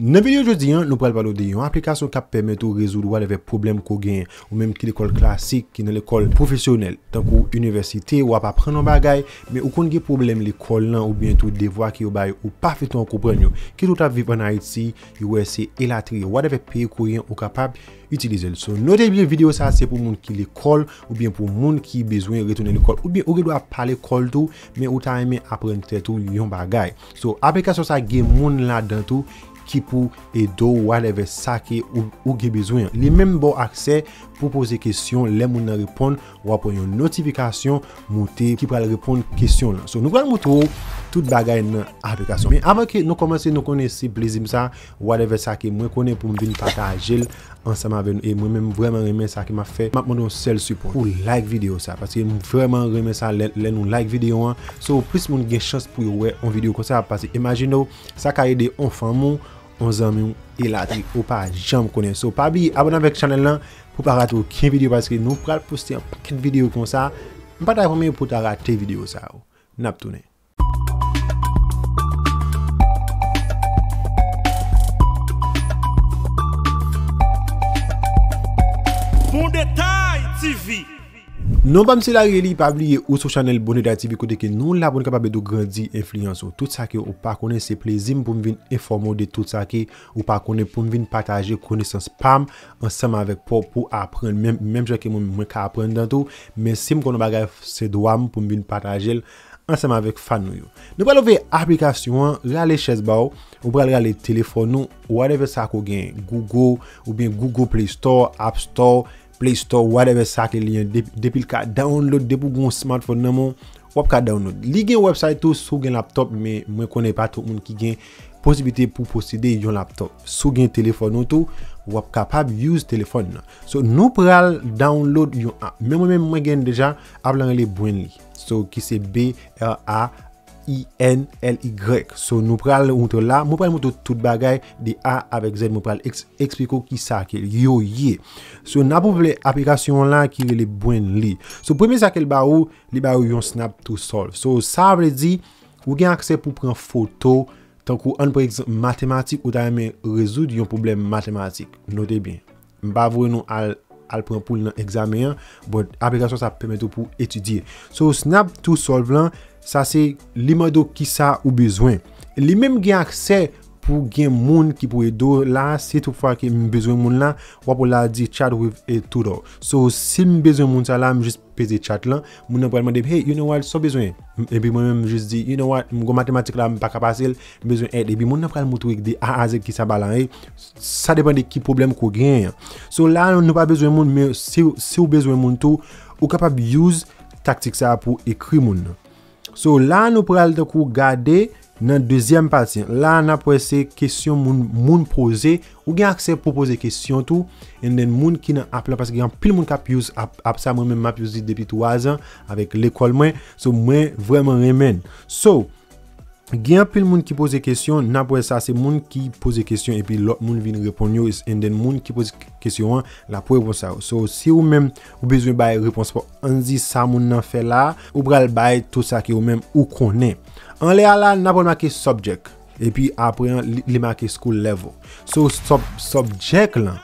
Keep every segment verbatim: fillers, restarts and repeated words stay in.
Nan videyo jodi a, nou pral pale w de yon aplikasyon k ap pèmèt ou rezoud whatever pwoblèm ke w genyen. Ou menm ki lekòl klasik, ki nan lekòl pwofesyonèl, tankou inivèsite, w ap aprann yon bagay, men ou konn gen pwoblèm lekòl lan oubyen tou devwa ke yo bay ou pa fin konprann yo. Kit ou t ap viv ann Ayiti, U S A, elatriye, whatever peyi ke w ye, ou kapab itilize l. So, note byen, videyo sa a se pou moun ki lekòl oubyen pou moun ki bezwen retounen lekòl oubyen ou gen dwa pa lekòl tou, men ou ta renmen aprann tèt ou yon bagay. So, aplikasyon sa a gen moun ladan tou ki pou ede w whatever sa ke ou, ou gen bezwen an. Li menm ba w aksè pou poze kesyon, lè moun nan reponn, w ap wè yon notifikasyon moute ki pral reponn kesyon lan. So, nou pral montre w tout bagay nan aplikasyon. Men avan ke nou kòmanse, nou konnen se plezi m sa, whatever sa ke mwen konnen pou m vin pataje l ansanm avè nou. E mwen menm, m vrèman renmen sa ke m ap fè. M ap mande yon sèl sipò, pou like videyo sa, paske m vrèman renmen sa lè, lè nou like videyo an. So, plis moun gen chans pou yo wè yon videyo konsa, paske imajine w, sa ka ede yon fanm ou, yon zanmi w, elatriye, ou pa janm konnen. So, pa bliye abòne avèk chanèl lan pou pa rate okenn videyo, paske nou pral poste yon pakèt videyo konsa. M pa ta pran men pou ta rate videyo sa yo. N ap tounen. Bon Detay T V. Non pa m se Larry Eli, pa bliye ou sou chanèl Bon Detay T V kote ke nou la pou n kapab ede w grandi enfliyans ou. Tout sa ke ou pa konnen, se plezi m pou m vin enfòme w de tout sa ke ou pa konnen, pou m vin pataje konesans pa m ansanm avèk pa w pou aprann. Menm, menm jan ke mwen, mwen ka aprann nan tou, men si m konn yon bagay, se dwa m pou m vin pataje l ansanm avèk fan nou yo. Nou pral ouvè aplikasyon an, rale chèz ba w, ou pral rale telefòn ou, whatever sa ke w gen, Google oubyen Google Play Store, App Store, Play Store, whatever sa ke li ye, depi, depi l ka download, depi w gen yon smartphone nan men w, w ap ka download. Li gen website tou si w gen laptop, men mwen konnen pa tout moun ki gen posiblite pou posede yon laptop. Si w gen telefòn ou tou, w ap kapab use telefòn nan. So, nou pral download yon app. Men mwen menm, mwen gen deja, app lan rele Brandly. So, ki se B R A I N L Y. So, nou pral moutre w la. Mwen pral moutre w tout bagay de A avèk Z. Mwen pral eks-, eksplike w kisa ke yo ye. So, n ap ouvè aplikasyon an la ki rele Brandly. So, premye sa ke l ba ou, li ba ou yon Snap to Solve. So, sa vle di, ou gen aksè pou pran foto, tankou, ann pran egzanp, matematik, ou ta renmen rezoud yon pwoblèm matematik. Note byen. M pa voye nou al, al pran poul nan egzamen an, but aplikasyon sa ap pèmèt ou pou etidye. So, Snap to Solve lan, sa se li mande w kisa ou bezwen. Li menm gen aksè pou gen moun ki pou ede w la, si toutfwa ke m bezwen moun la, w ap wè la di chat with a tutor. So, si m bezwen moun sa la, m jis peze chat lan, moun nan pral mande m, "Hey, you know what, sa w bezwen?" M-, epi mwen menm, m jis di, "You know what, m gon matematik la, m pa ka pase l, m bezwen èd." Epi moun nan pral moutre w de A a Z kisa bagay la ye, sa depann de ki pwoblèm ke w genyen an. So, la, nou pa bezwen moun, men si, si w bezwen moun tou, ou kapab use taktik sa a pou ekri moun nan. So, la, nou pral tankou gade nan dezyèm pati an. La, n ap wè se kesyon moun, moun poze. Ou gen aksè pou poze kesyon tou. And then, moun ki nan app lan, paske gen anpil moun k ap use app, app sa, mwen menm, m ap use li depi twa zan avèk lekòl mwen. So, mwen vrèman renmen l. So, gen anpil moun ki poze kesyon, n ap wè sa, se moun ki poze kesyon epi lòt moun vin reponn yo, and then moun ki poze k-, kesyon an, l ap repons a yo. So, si ou menm, ou bezwen bay repons pa w, ann di sa moun nan fè la, ou pral bay tout sa ke ou menm ou konnen. Anlè a la, n ap wè make subject. Epi apre an, li, li make school level. So, sub-, subject lan,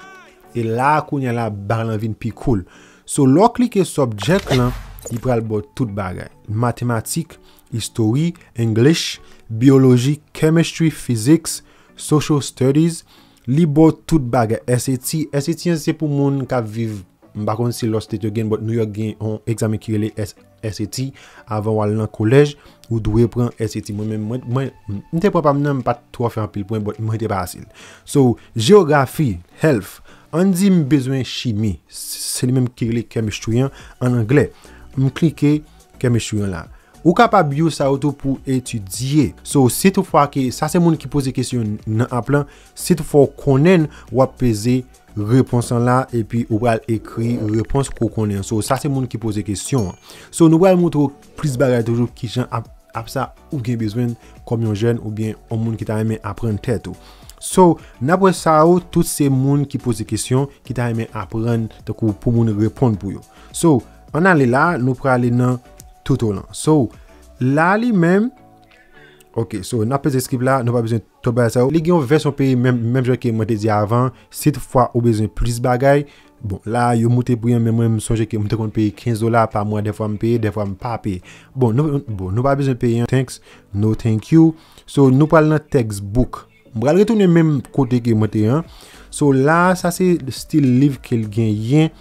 e la, kounye a la, bagay lan vin pi cool. So, lè w klike subject lan, li pral ba w tout bagay. Matematik, history, English, biology, chemistry, physics, social studies, li ba w tout bagay. S A T, S A T an se pou moun k ap viv, m pa konn si lòt state yo gen, but New York gen yon egzamen ki rele S-, S A T, avan w al nan kolèj, ou dwe pran S A T. Mwen menm, mwen, mwen, m te pran pa m nan, m pa t twò fè anpil pwen, but mwen te pase l. So, jewografi, health, ann di m bezwen chimi, se li menm ki rele chemistry an, an anglè. M klike chemistry an la. Ou kapab use sa yo tou pou etidye. So, si toutfwa ke, sa se moun ki poze kesyon nan app lan, si toutfwa w konnen l, w ap peze repons lan la, epi ou pral ekri repons ke w konnen an. So, sa se moun ki poze kesyon an. So, nou pral moutre w plis bagay toujou, kijan app, app sa ou gen bezwen l kòm yon jèn oubyen yon moun ki ta renmen aprann tèt ou. So, n ap wè sa yo, tout se moun ki poze kesyon, ki ta renmen aprann, tankou pou moun reponn pou yo. So, ann ale la, nou prale nan tuto lan. So, la li menm, Ok, so n ap peze skip la, nou pa bezwen twòp bagay sa yo. Li gen yon vèsyon peye menm, menm jan ke mwen te di avan. Si toutfwa ou bezwen plis bagay, bon, la yo moute pri an, men mwen m sonje ke m te konn peye kenz dola pa mwa, dèfwa m peye, dèfwa m pa peye. Bon, nou, bon, nou pa bezwen peye an. Thanks, no thank you. So, nou pral nan textbook. M pral retounen menm kote ke mwen te an. So, la, sa se stil liv ke l genyen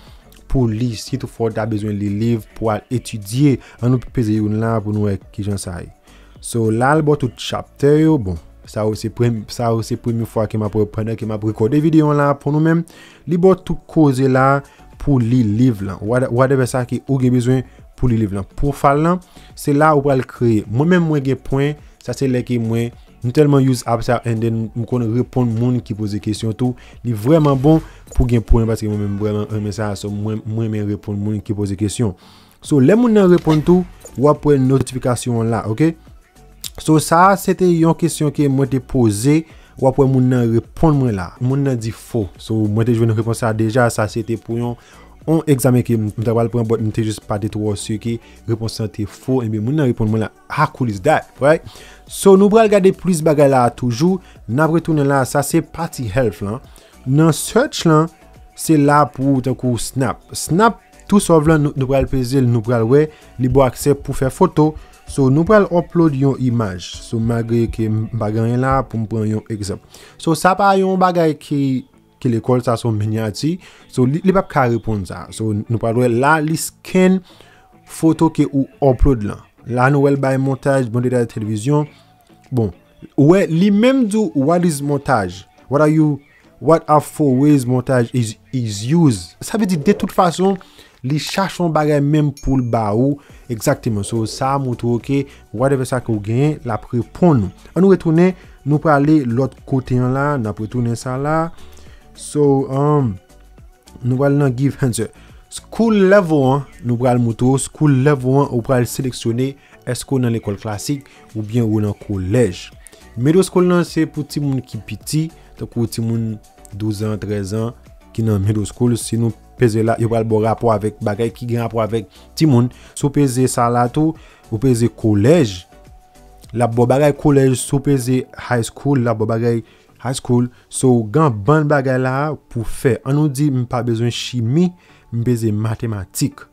pou li, si toutfwa w ta bezwen li liv pou al etidye. An nou peze youn la pou nou wè kijan sa ye. So, la, l ba w tout chapter yo. Bon, sa yo se premye, sa yo se premye fwa ke m ap wè pandan ke m ap rekòde videyo an la pou nou menm. Li ba w tout koze la pou li liv lan. Whatever sa ke ou gen bezwen pou li liv lan. Profile lan, se la ou pral kreye. Mwen menm, mwen gen pwen, sa se lè ke mwen, m tèlman use app sa, and then m konn reponn moun ki poze kesyon tou. Li vrèman bon pou gen pwen, paske mwen menm vrèman renmen sa, so mwen, mwen renmen reponn moun ki poze kesyon. So, lè moun nan reponn tou, w ap wè notifikasyon an la, ok? So, sa a, se te yon kesyon ke mwen te poze, w ap wè moun nan reponn mwen la. Moun nan di fo. So, mwen te jwenn repons sa deja, sa se te pou yon, yon egzamen ke m, m ta pral pran, but m te jis pa te twò si ke repons lan te fo, ebyen moun nan reponn mwen la, how cool is that, right? So, nou pral gade plis bagay la toujou, n ap retounen la, sa se pati health lan. Nan search lan, se la pou tankou Snap. Snap, tou sòv lan, nou, nou pral peze l, nou pral wè, li ba w aksè pou fè foto. So, nou pral upload yon imaj. So, malgre ke m pa gen anyen la, pou m pran yon egzanp. So, sa pa yon bagay ki, ki lekòl, sa se yon minyati. So, li, li p ap ka reponn sa. So, nou pral wè la, li scan foto ke ou upload lan. La, nou wè l bay montaj, bon detay televizyon. Bon, ou wè, li menm di w, what is montage? What are you, what are four ways montage is, is used? Sa vle di, de tout fason, li chache yon bagay menm pou l ba ou egzakteman. So, sa a montre w ke whatever sa ke w genyen, l ap reponn ou. An nou retounen, nou prale lòt kote an la, n ap retounen sa la. So, um, nou pral nan give answer. School level an, nou pral montre w, school level an, ou pral seleksyone èske w nan lekòl klasik oubyen ou nan kolèj. Middle school lan, se pou timoun ki piti, tankou timoun douz an, trèz an, ki nan middle school. Si nou peze la, yo pral ba w rapò avèk bagay ki gen rapò avèk timoun. Si w peze sa la tou, ou peze kolèj, l ap ba w bagay kolèj. Si w peze high school, l ap ba w bagay high school. So, gen bann bagay la pou fè. An nou di, m pa bezwen chimi, m peze matematik.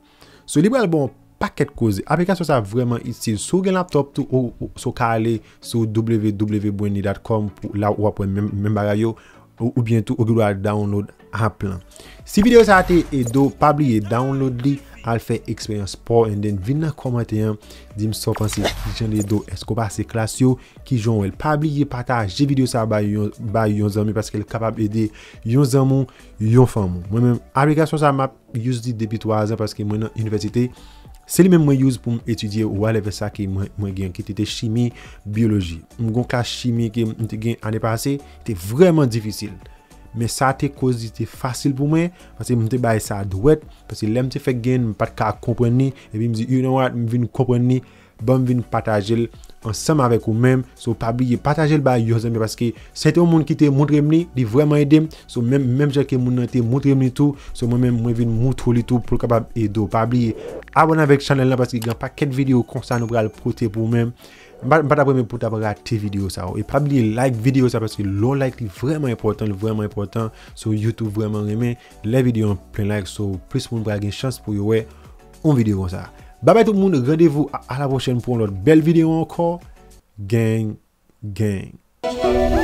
So, li pral ba w yon pakèt koze. Aplikasyon sa vrèman itil. Si w gen laptop tou, ou, ou, so w ka ale sou w w w bwenni dot com pou la w ap wè menm, menm bagay yo, ou, oubyen tou, ou gen dwa download app lan. Si videyo sa a te ede w, pa bliye download li, al fè eksperyans pa w, and then vin nan kòmantè an, di m sa w panse, kijan li ede w, èske w pase klas yo, kijan w wè l. Pa bliye pataje videyo sa a bay yon, bay yon zanmi, paske l kapab ede yon zanmi w, yon fanmi w. Mwen menm, aplikasyon sa a m ap use li depi twa zan paske mwen nan inivèsite. Se li menm mwen use pou m etidye whatever sa ke mwen, mwen gen, ki te, te chimi, biyoloji. M gon klas chimi ke m te gen ane pase, te vrèman difisil. Men sa te koz li te fasil pou mwen, paske m te bay sa dwèt, paske lè m te fèk gen, m pa t ka konprann li, epi m di, you know what, m vin konprann li, ban m vin pataje l ansanm avèk ou menm. So, pa bliye pataje l bay yon zanmi, paske se te yon moun ki te montre m li, li vrèman ede m. So, menm, menm jan ke moun nan te montre m li tou, so, mwen menm, mwen vin montre w li tou pou l kapab ede w. Pa bliye abòne avèk chanèl lan, paske gen pakèt videyo konsa nou pral pote pou ou menm. M pa, m pa t ap renmen pou w t ap rate videyo sa yo. E pa bliye like videyo sa, paske lè w like li vrèman enpòtan, li vrèman enpòtan. So, YouTube vrèman renmen lè videyo an plen like. So, plis moun pral gen chans pou yo wè yon videyo konsa. Babay tout moun, randevou a, a la pwochèn pou yon lòt bèl videyo ankò. Gang, gang.